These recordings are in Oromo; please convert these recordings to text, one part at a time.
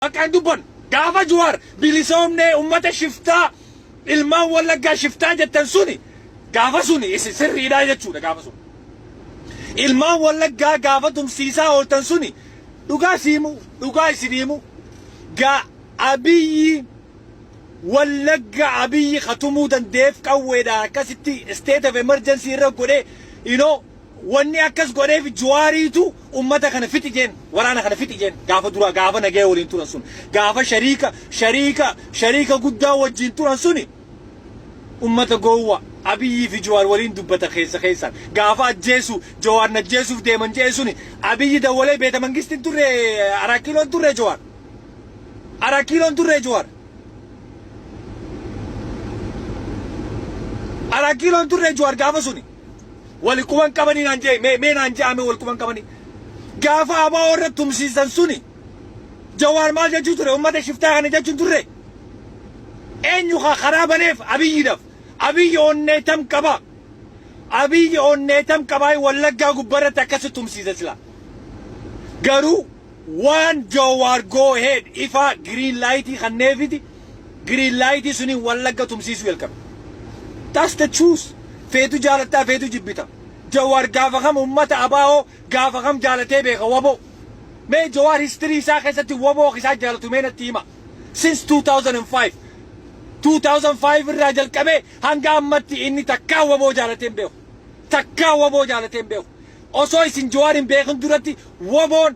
Bakka hin dubbannu. Gaafa Juwaar bilisoomnee ummata shiftaa ilmaan Wallaggaa shiftaa jettan suni gaafa suni isin sirriidhaa jechuudha gaafa sun. Ilmaan Wallaggaa gaafa tumsiisaa ooltan suni dhugaa siimu dhugaa isin himu gaa Abiyyi Wallagga Abiyyi katumuu danda'eef qawweedhaan akkasitti state of emergency irra godhee you know Wanni akkas godheef Juwaariitu ummata kana fixi jeen, waraana kana fixi jeen gaafa duraa gaafa nagaya waliin turan sun gaafa shariika shariika shariika guddaa wajjiin turan suni ummata gowwa Abiyyii fi Jawaar waliin dubbata keessa keessaan gaafa ajjeesu Jawaar na ajjeesuuf deeman je'e suni Abiyyi dawwalee beeta mangistiin turre Araa Kiiloon turre Jawaar Araa Kiiloon turre Jawaar Araa Kiiloon turre Jawaar gaafa suni Wali quban qabanii naan jee mee mee naan je'ame wal quban qabanii. Gaafa ABO irra tumsiisan suni Jawaar maal jechuu ture ummata shiftaa kana jechuun turre. Eenyu ka karaa baneef Abiyyiidhaaf. Abiyyi onnee tam qaba. Abiyyi onnee tam qabaa Wallaggaa gubbarratti akkasi tumsiisa sila. Garuu waan Jawaar go ahead ifaa green light kanneefiti green light suniin Wallagga tumsiisuu jalqabe. That's the truth. Feetu jaalattaa feetu jibbita. Jawaar gaafa kam ummata ABO gaafa kam jaalatee beeka waboo. Mee Jawaar history isaa keessatti waboo isaa jaalatu mee natti hima. Since 2005 2005 irraa jalqabee hanga ammatti inni takkaa waboo jaalatee hin beeku. Takkaa waboo jaalatee hin beeku. Osoo isin Jawaar hin beekin duratti waboon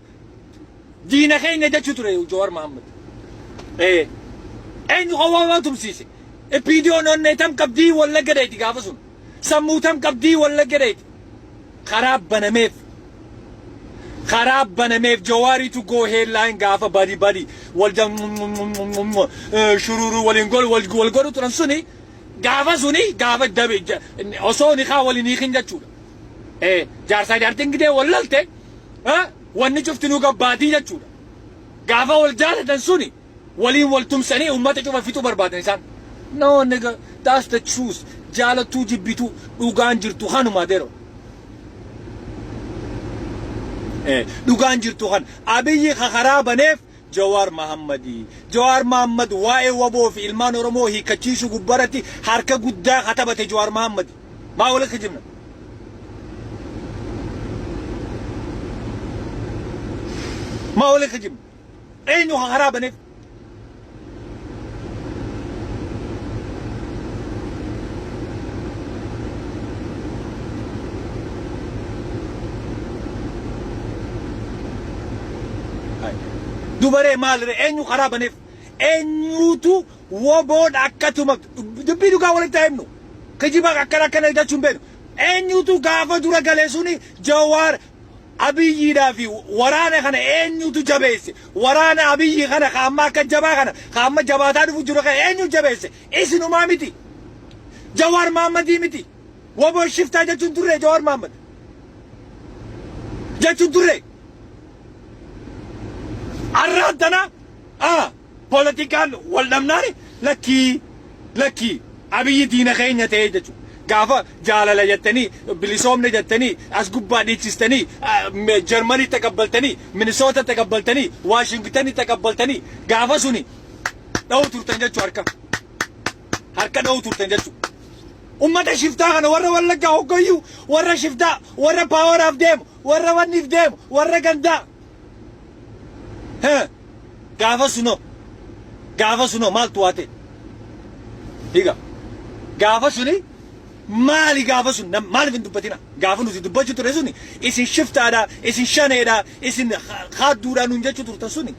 diina keenya jechuu ture Jawaar Mahammad. Ee. Eenyu kan waboo tumsiise? OPDOn onnee tam qabdii Wallagga dheeti gaafa sun. Sammuu tam qabdii Wallagga dheeti. Karaa banameef. Karaa banameef Jawaariitu go headline gaafa badi badi wal shururuu waliin godhu wal godhu turan suni gaafa suni gaafa dabe osoo nikaa waliin hiikin jechuudha. Jaarsaa jaartiin gidee wal lalte wanni cufti nu gabbaatii jechuudha. Gaafa wal jaalatan suni waliin wal tumsanii ummata cufa fixuu barbaadan isaan. No nigga, that's the truth. Jaalattuu jibbituu dhugaan jirtu kanuma dero. Dhugaan jirtu kan Abiyyi ka karaa baneef Jawaar Mahammadi. Jawaar Mahammad waa'ee waboo fi ilmaan Oromoo hiikkachiisuu gubbaratti harka guddaa ka taphate Jawaar Mahammadi. Maa walitti kijibna? Maa walitti kijibna? Eenyu ka karaa baneef? Dubaree maalire eenyu karaa baneef? Eenyuutu woboon akka tumamtu dubbii dhugaa walitti haa himnu. Kijiba akkana akkana jechuun beeknu. Eenyutu gaafa dura galee suni Jawaar Abiyyiidhaa fi waraana kana eenyutu jabeesse? Waraana Abiyyi kana ka amma akka jabaa kana ka amma jabaataa dhufu jiru kana eenyu jabeesse? Isinumaa miti. Jawaar Mahammadii miti. Waboo shiftaa jechuun turre Jawaar Mahammad. Jechuun turre. Arraan tana Poolitikaan wal dhabnaan lakkii lakkii Abiyyi diina keenya ta'ee jechuudha. Gaafa jaalala jettanii bilisoomne jettanii as gubbaa dhiichistanii Jarmanii taqabbaltanii Minisoota taqabbaltanii Waashingtanii taqabbaltanii gaafa suni dha'uu turtan jechuu harka. Harka dha'uu turtan jechuu. Ummata shiftaa kana warra Wallaggaa hoggayyuu warra shiftaa warra paawaraaf deemu warra wanniif deemu warra gandaa. Hee. Gaafa sunoo gaafa sunoo maaltu waa ta'e? Higa gaafa suni maali gaafa sun maaliif hin dubbatina? Gaafa nuti dubbachuu ture suni isin shiftaadha, isin shaneedha, isin kaadduudha nuun jechuu turtan suni.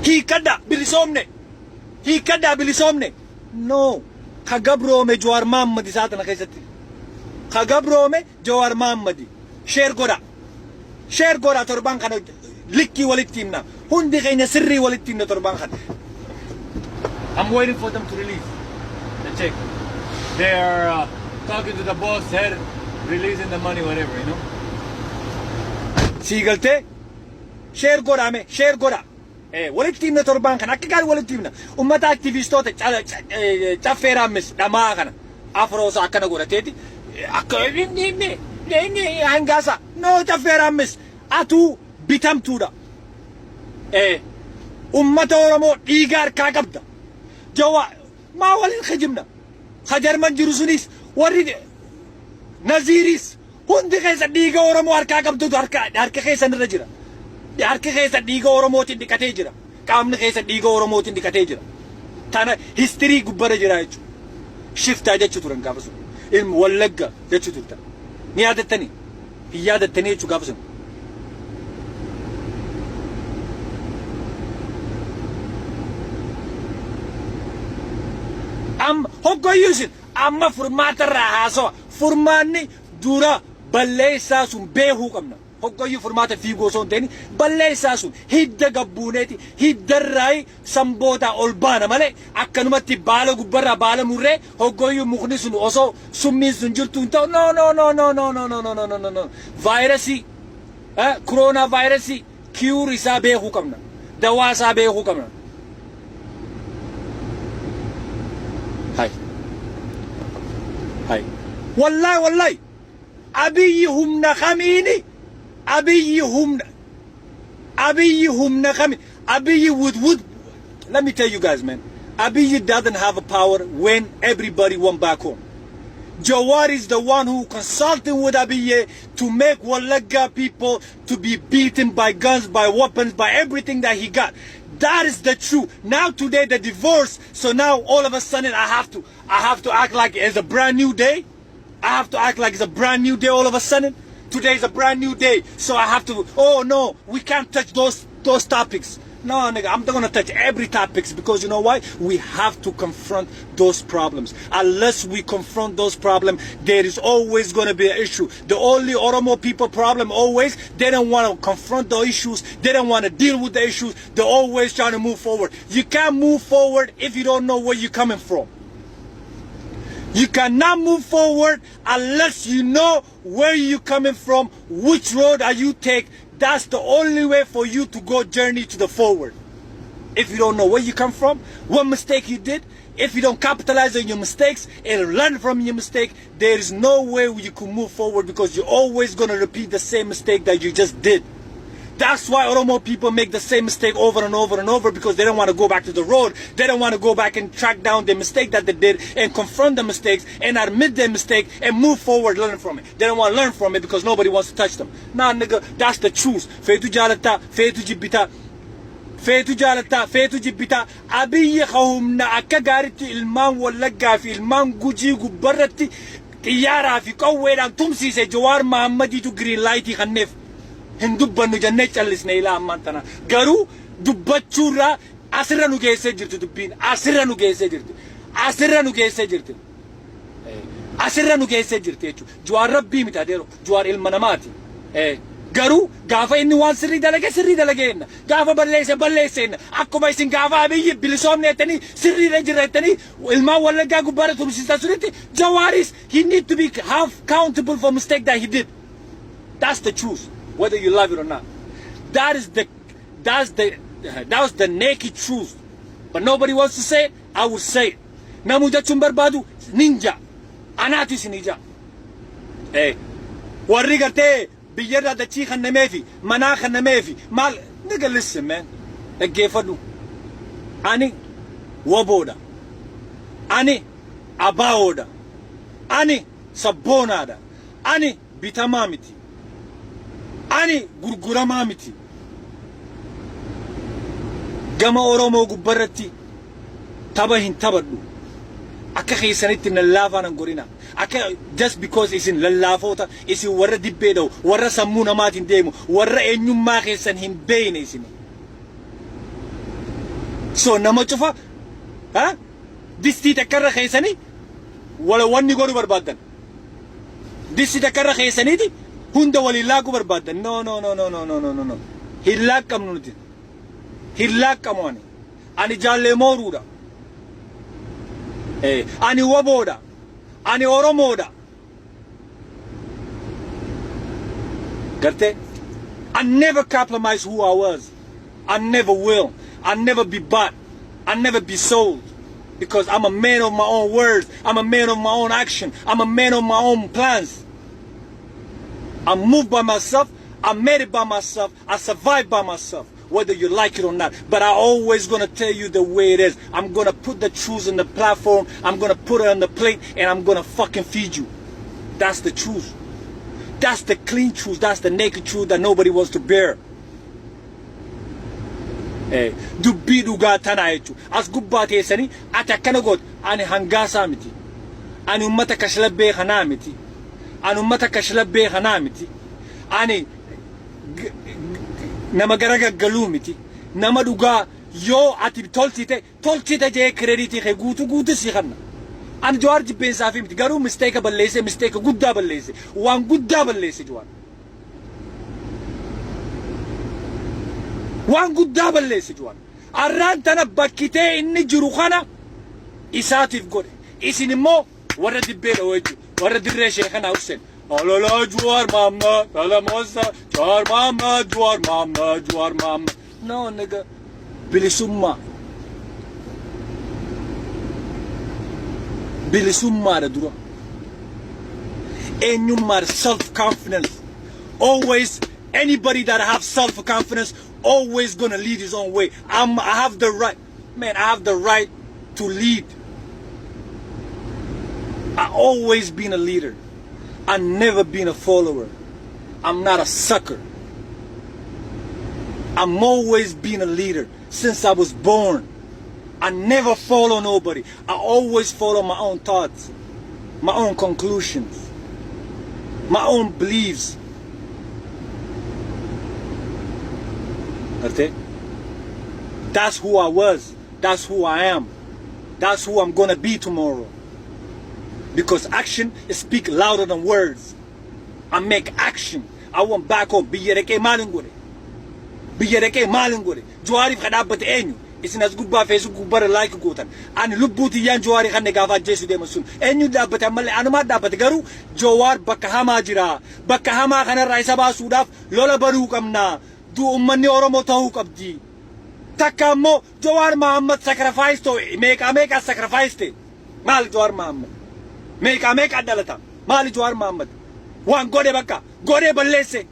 Hiikkadha bilisoomne. Hiikkadhaa bilisoomne. No. Ka gabroome Jawaar Mahaammad isaa tana keessatti. Ka gabroome Jawaar Mahaammadi. Share godhaa. Share godhaa torbaan kana likkii walitti himna. Hundi keenya sirrii walitti himna torbaan kana. I'm waiting for them to release the check. They are talking to the boss head, releasing the money, whatever. Sii galtee share godhaa mee share godhaa. Walitti himna torbaan kana akka gaarii walitti himna. Ummata aktivistoota caffee raammis dhamaa kana afroosa akkana godhateeti akka inni himne Hangaasa no Caffee Raammis atuu bitamtuudha. Ummata Oromoo dhiiga harkaa qabda. Jawa maa waliin kijibna? Ka Jarman jiru sunis, warri Naziiris, hundi keessa dhiiga Oromoo harkaa qabdutu harka keessan irra jira. Harki keessa dhiiga Oromootiin dhiqatee jira. Qaamni keessa dhiiga Oromootiin dhiqatee jira. Tana history gubbarra jira jechuudha. Shiftaa jechuu turan gaafa sun. Ilmi Wallagga jechuu turtan. Ni yaadattanii? Hin yaadattanii jechuu gaafa sun. Amma hoggayyuu isin amma furmaata irraa haasawa. Furmaanni dura balleessaa sun beekuu qabna. Hoggayyuu furmaata fiiguu osoo hin ta'in balleessaa sun hidda gabbuuneeti hiddarraa sanbootaa ol baana malee, akkanumatti baala gubbarraa baala murree hoggayyuu mukni sun osoo summiin sun jirtu hin ta'u. No, no, no, no, no, no, no, no, no, no, no, no. Vaayirasii koronaa vaayirasii cure isaa beekuu qabna, dawaa isaa beekuu qabna. Hay hay, wallahi, wallahi, Abiyyi humna kamiini? Abiyyi humna, Abiyyi humna kami? Abiyyi would, let me tell you guys, man, Abiyyi doesn't have a power when everybody went back home. Jawar is the one who consulting with Abiy to make Wallagga people to be beaten by guns, by weapons, by everything that he got. That is the truth. Now today the divorce, so now all of a sudden I have to act like it's a brand new day. I have to act like it's a brand new day all of a sudden. Today is a brand new day, so I have to. Oh no, we can't touch those topics. No, nigga, I'm not gonna touch every topics because you know why? We have to confront those problems. Unless we confront those problems, there is always gonna be an issue. The only Oromo people problem always, they don't want to confront the issues. They don't want to deal with the issues. They're always trying to move forward. You can't move forward if you don't know where you're coming from. You cannot move forward unless you know where you're coming from, which road are you take. That's the only way for you to go journey to the forward. If you don't know where you come from, what mistake you did, if you don't capitalize on your mistakes and learn from your mistake, there is no way you can move forward because you're always going to repeat the same mistake that you just did. That's why Oromo people make the same mistake over and over and over, because they don't want to go back to the road. They don't want to go back and track down the mistake that they did and confront the mistakes and admit their mistake and move forward, learn from it. They don't want to learn from it because nobody wants to touch them. Nah, nigga, that's the truth. Feetu jaalata, feetu jibbita. Feetu jaalata, feetu jibbita. Abiyyi humna akka gaaritti ilmaan Wallaggaa fi ilmaan Gujii gubbarratti xiyyaaraa fi qawweedhaan tumsiise Jawaar Mahaammadiitu green lightii kanneef. Hin dubbannu jennee callisne ilaa ammaan tana. Garuu dubbachuurraa asirra nu geessee jirti dubbiin. Asirra nu geessee jirti. Asirra nu geessee jirti. Asirra nu geessee jirti jechuudha. Jawaar rabbii miti adeero. Jawaar ilma namaati. Garuu gaafa inni waan sirrii dalage sirrii dalage jenna. Gaafa balleesse balleesse jenna. Akkuma isin gaafa Abiyyi bilisoomne jettanii, sirriirra jirra jettanii ilmaan Wallaggaa gubbaarra tumsiisan sunitti, Jawaaris he need to be half accountable for mistake that he did. That's the truth, whether you love it or not. That was the naked truth. But nobody wants to say it. I will say it. Namu jechuun barbaadu ninja. Anaatu isin ija. Warri gartee biyyarraa dachii kennameefi manaa kennameefi maal, nigga, listen, man, dhaggeeffadhu. Ani WBOdha. Ani ABOdha. Ani sabboonaadha. Ani bitamaa miti. Ani gurguramaa miti. Gama Oromoo gubbarratti tapha hin taphadhu. Akka keessanitti lallaafaa nan godhina. Akka just because isin lallaafoota, isin warra dibbee dha'u, warra sammuu namaatiin deemu, warra eenyummaa keessan hin beeyne isin. So nama cufa ha distii takkarra keessanii wala wanni godhu barbaaddan. Distii takkarra keessaniiti hunda waliin laaquu barbaaddan. No, no, no, no, no, no, no, no, no. Hin laaqqamnu nuti. Hin laaqqamu ani. Ani jaallee mooruudha. Ani WBOdha. Ani Oromoodha. Gartee? I never compromise who I was. I never will. I never be bought. I never be sold. Because I'm a man of my own words. I'm a man of my own action. I'm a man of my own plans. I move by myself. I made it by myself. I survive by myself, whether you like it or not. But I always gonna tell you the way it is. I'm gonna put the truth on the platform. I'm gonna put it on the plate, and I'm gonna fucking feed you. That's the truth. That's the clean truth. That's the naked truth that nobody wants to bear. Dubbii dhugaa tanaa jechuudha. As gubbaa teessanii ati akkana goote, ani hangaasaa miti. Ani ummata kashlabbee kanaa miti. Ani ummata kashlabbee kanaa miti. Ani nama gara gaggaluu miti. Nama dhugaa yoo ati tolchite tolchite jee credit kee guutuu guutuu si kanna. Ani Jawaar jibbeensaa fi miti, garuu mistake balleesse, mistake guddaa balleesse, waan guddaa balleesse Jawaar. Waan guddaa balleesse Jawaar. Arraan tana bakkitee inni jiru kana isaatiif godhe. Isin immoo warra dibbee dha'u jechuudha. Warra dirree sheekanaa Hussein. Alala Jawaar Maamma, Salamosa, Jawaar Maamma, Jawaar Maamma, Jawaar Maamma. No, nigga. Bilisummaa. Bilisummaadha dura. Eenyummaadha, self confidence. Always, anybody that have self confidence always gonna lead his own way. I have the right, man, I have the right to lead. I always been a leader. I never been a follower. I'm not a sucker. I'm always been a leader since I was born. I never follow nobody. I always follow my own thoughts, my own conclusions, my own beliefs. Gartee? That's who I was. That's who I am. That's who I'm gonna be tomorrow. Because action speak louder than words. I make action. I went back home. Biyya dhaqee maalin godhe? Biyya dhaqee maalin godhe? Jawaariif ka dhaabbate eenyu? Isin as gubbaa Facebook gubbarra like gootan. Ani lubbuu tiyyaan Jawaarii kan gaafa ajjeessu deeman sun. Eenyu dhaabbate ammallee? Anumaa dhaabbate, garuu Jawaar bakka hamaa jira. Bakka hamaa kanarraa isa baasuudhaaf lola banuu qabna. Du uummanni Oromoo ta'uu qabdi. Takka ammoo Jawaar Mahammad sacrifice ta'e, meeqaa meeqaa sacrifice ta'e. Maali Jawaar Mahammad? Meeqaa meeqaa dhalata? Maali Jawaar Mahammad? Waan godhe bakka godhee balleesse.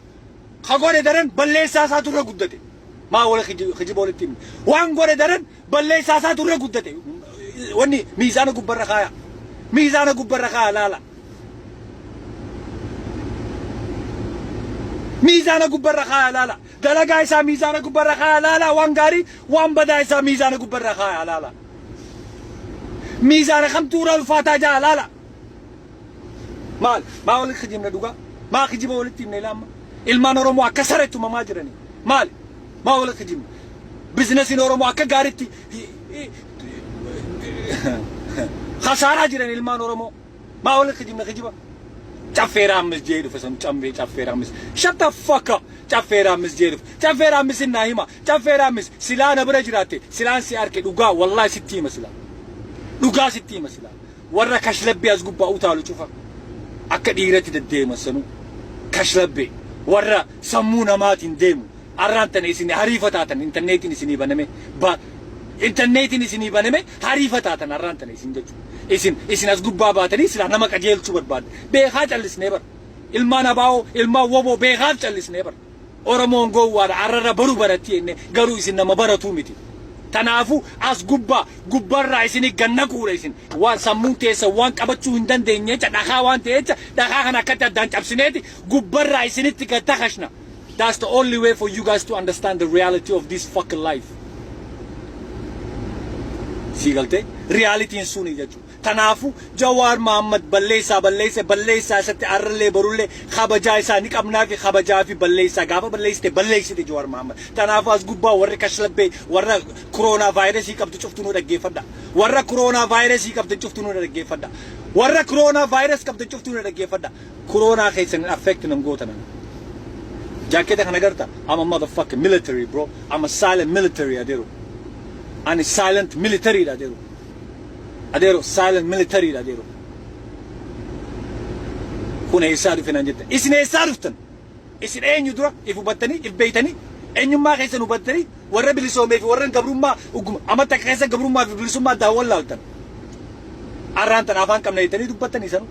Ka godhe daran balleessaa isaatu irra guddate. Maa wala kijiba walitti himne. Waan godhe daran balleessaa isaatu irra guddate. Wanni miizaana gubbarra kaaya. Miizaana gubbarra kaaya laala. Miizaana gubbarra kaaya laala. Dalagaa isaa miizaana gubbarra kaaya laala. Waan gaarii, waan badaa isaa miizaana gubbarra kaaya laala. Miizaana kamtuu irra ulfaataa jaa laala. Maal? Maa walitti kijibna dhugaa? Maa kijiba walitti himne ilaamma? Ilmaan Oromoo akka sareetti uumamaa jirani. Maali? Maa walitti kijibna? Businessiin Oromoo akka gaariitti khasaaraa jiran ilmaan Oromoo. Maa walitti kijibna kijiba? Caffee Raammis jee dhufe sun, cammee Caffee Raammis. Shut the fuck up. Caffee Raammis jee dhufe. Caffee Raammis naa hima. Caffee Raammis silaa na bira jiraatte, silaan si arke, dhugaa wallahi sitti hima silaa. Dhugaa sitti hima silaa. Warra kashlabbee as gubbaa utaalu cufa akka dhiiratti deddeeman sanuu kashlabbee warra sammuu namaatiin deemu. Arraan tana isin hariifa taatan, intarneetiin isinii baname, ba intarneetiin isinii baname, hariifa taatan arraan tana isin jechuudha. Isin as gubbaa baatanii silaa nama qajeelchuu barbaadde. Beekaa callisnee bar. Ilmaan abaa'oo, ilmaan woboo beekaaf callisnee bar. Oromoon gowwaadha, arrarra baru baratti jenne, garuu isin nama baratuu miti. Kanaafuu as gubbaa gubbarraa isinii gannaquudha. Isin waan sammuun keessa waan qabachuu hin dandeenye jecha, dhakaa waan ta'e jecha, dhakaa kana akkatti addaan cabsineeti gubbarraa isinitti gad takashna. That's the only way for you guys to understand the reality of this fucking life. Sii galtee? Realityin suni jechuudha. Kanaafuu Jawaar Mahammad balleessaa balleesse, balleessaa isatti arrallee barullee kabajaa isaa ni qabnaa fi kabajaa fi balleessaa gaafa balleessite balleessite Jawaar Mahammad. Kanaafuu as gubbaa warri kashlabbee, warra koronaa vaayirasii qabdu cuftu nu dhaggeeffadha. Warra koronaa vaayirasii qabdu cuftu nu dhaggeeffadha. Warra koronaa vaayirasii qabdu cuftu nu dhaggeeffadha. Koronaa keessan affect nan gootan. Jaaketa kana garta? I'm a motherfucking military, bro. I'm a silent military, adeero. Ani silent military dha, adeero. Adeero, silent military dha, adeero. Kun eessaa dhufe naan jette. Isin eessaa dhuftan? Isin eenyu dura if hubattanii, if beeytanii, eenyummaa keessan hubattanii, warra bilisoomee fi warra gabrummaa ugguma amata akka keessa gabrummaa fi bilisummaa addaan wallaaltan. Arraan tan afaan qabna jettanii dubbattanii sanu.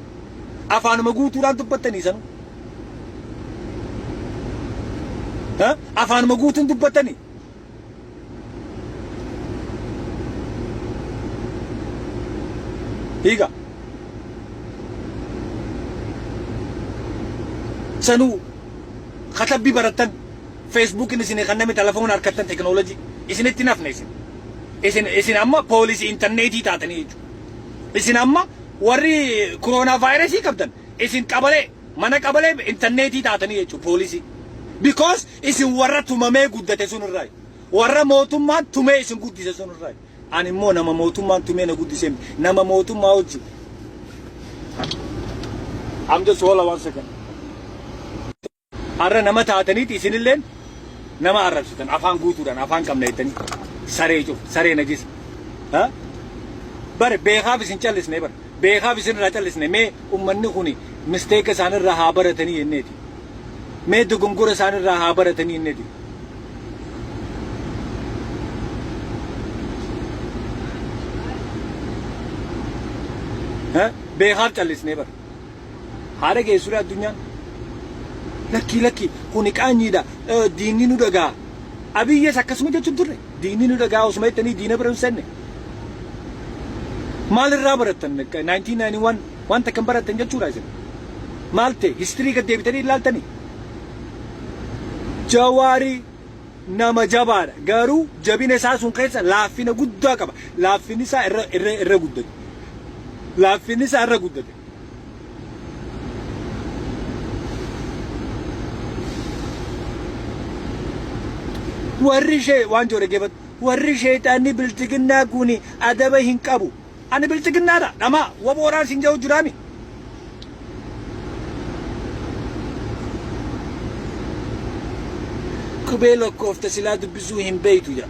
Afaanuma guutuudhaan dubbattanii sanu. Afaanuma guutuun dubbattanii. Hiika. Sanuu katabbii barattan, Facebookin isin kanname, telefoon harkattan, teknoolojii isinitti nafne. Isin amma poolisii intarneetii taatanii jechuudha. Isin amma warri koronaa vaayirasii qabdan, isin qabalee mana qabalee intarneetii taatanii jechuudha, poolisii. Because isin warra tumamee guddate sun irraa, warra mootummaan tumee isin guddise sun irraa. Ani immoo nama mootummaan tumee na guddise miti. Nama mootummaa hojii. I'm just, hold on one second. Har'a nama taataniiti isinilleen nama arrabsitan afaan guutuudhaan, afaan qabna jettanii, saree cuf saree najis. Bare beekaaf isin callisne, bare beekaaf isin irraa callisne. Mee ummanni kuni mistake isaanirraa haa baratanii jenneeti. Mee dogongora isaanirraa haa baratanii jenneeti. Beekaaf callisnee bara. Haadha geessuudha addunyaan. Lakkii, lakkii, kuni qaanyiidha, diinni nu dhagaa. Abiyyes akkasuma jechuun turre, diinni nu dhagaa osuma jettanii diina bira hin seenne. Maalirraa barattan? 1991 wanta kan barattan jechuudha isin. Maal ta'e, history gad deebitanii ilaaltanii? Jawaarii nama jabaadha. Garuu jabina isaa sun keessa laaffina guddaa qaba. Laaffinni isaa irra guddate. Laaffinni isaa irra guddate. Warri ishee waan jiru dhaggeeffatu. Warri sheexaanni bilchiginnaa kun adaba hin qabu. Ani bilchiginnaadha. Dhamaa waboodhaan siin jedhu jiraami. Qubee lakkoofta silaa dubbisuu hin beeytu jedha.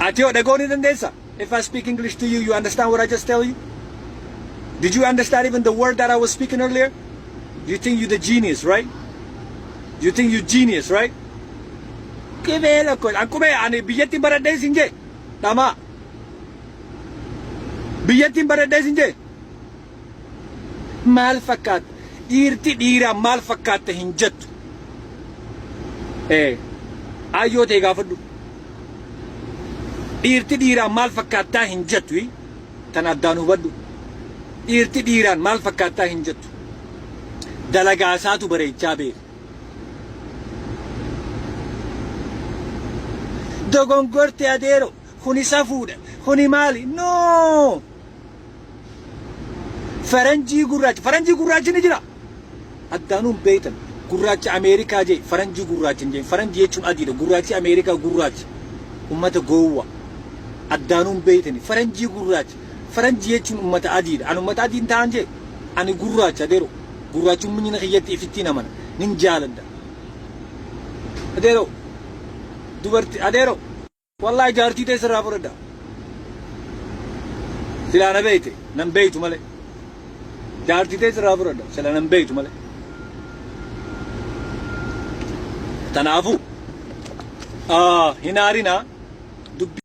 Ati yoo dhaga'uu ni dandeessa? If I speak English to you, you understand what I just tell you? Did you understand even the word that I was speaking earlier? You think you're the genius, right? You think you're genius, right? Qubee lakkoofta. An qubee ani biyyattiin baradhee siin jee. Dhamaa. Biyyattiin baradhee siin jee. Maal fakkaata? Dhiirti dhiiraan maal fakkaatta hin jettu. Ee, ayyoo ta'e gaafadhu. Dhiirti dhiiraan maal fakkaattaa hin jettu. Tan addaan hubadhu. Dhiirti dhiiraan maal fakkaattaa hin jettu. Dalagaa isaatu bareechaa beeka. Dogongorte adeero, kuni safuudha, kuni maali? No! Faranjii gurraacha, faranjii gurraachi ni jira. Addaanuun beektan, gurraacha Ameerikaa jee, faranjii gurraacha hin jeen. Faranjii jechuun adiidha. Gurraachi Ameerikaa gurraacha. Ummata gowwa. Addaanuun beektani, faranjii gurraacha. Faranjii jechuun ummata adiidha. Ani ummata adii hin ta'an jee. Ani gurraacha adeero. Gurraachummaan kiyyatti ifittiin amana. Nin jaaladha. Adeero. Dubartii adeero. Wallahi jaartii ta'e sirraa fudhadha. Silaa na beeyte, nan beeytu malee. Jaartii ta'e sirraa fudhadha. Sila nan beeytu malee. Kanaafuu hin aarinaa dubbii.